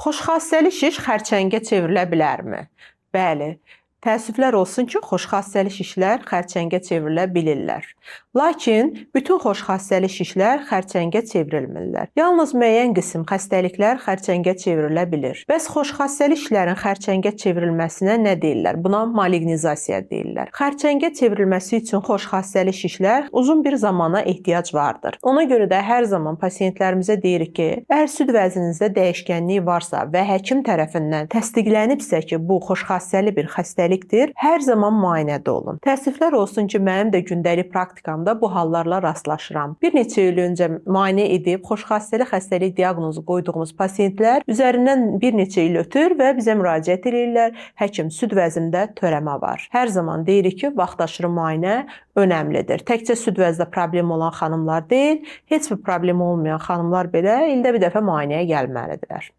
Xoşxassəli şiş xərçəngə çevrilə bilərmi? Bəli. Təəssüflər olsun ki, xoşxassəli şişlər xərçəngə çevrilə bilirlər. Lakin bütün xoşxassəli şişlər xərçəngə çevrilmirlər. Yalnız müəyyən qism xəstəliklər xərçəngə çevrilə bilir. Bəs xoşxassəli şişlərin xərçəngə çevrilməsinə nə deyirlər? Buna maliqnizasiya deyirlər. Xərçəngə çevrilməsi üçün xoşxassəli şişlər uzun bir zamana ehtiyac vardır. Ona görə də hər zaman pasientlərimizə deyirik ki, əgər süd vəzninizdə dəyişkənlik varsa və həkim tərəfindən təsdiqlənibsə ki, bu xoşxassəli bir xəstəlikdir, hər zaman müayinədə olun. Təəssüflər olsun ki, mənim də gündəlik praktikamda bu hallarla rastlaşıram. Bir neçə il öncə müayinə edib xoşxassəli xəstəlik diaqnozu qoyduğumuz pasientlər üzərindən bir neçə il ötür və bizə müraciət eləyirlər. Həkim, süd vəzində törəmə var. Hər zaman deyirik ki, vaxtaşırı müayinə önəmlidir. Təkcə süd vəzdə problem olan xanımlar deyil, heç bir problemi olmayan xanımlar belə ildə bir dəfə müayinəyə gəlməlidirlər.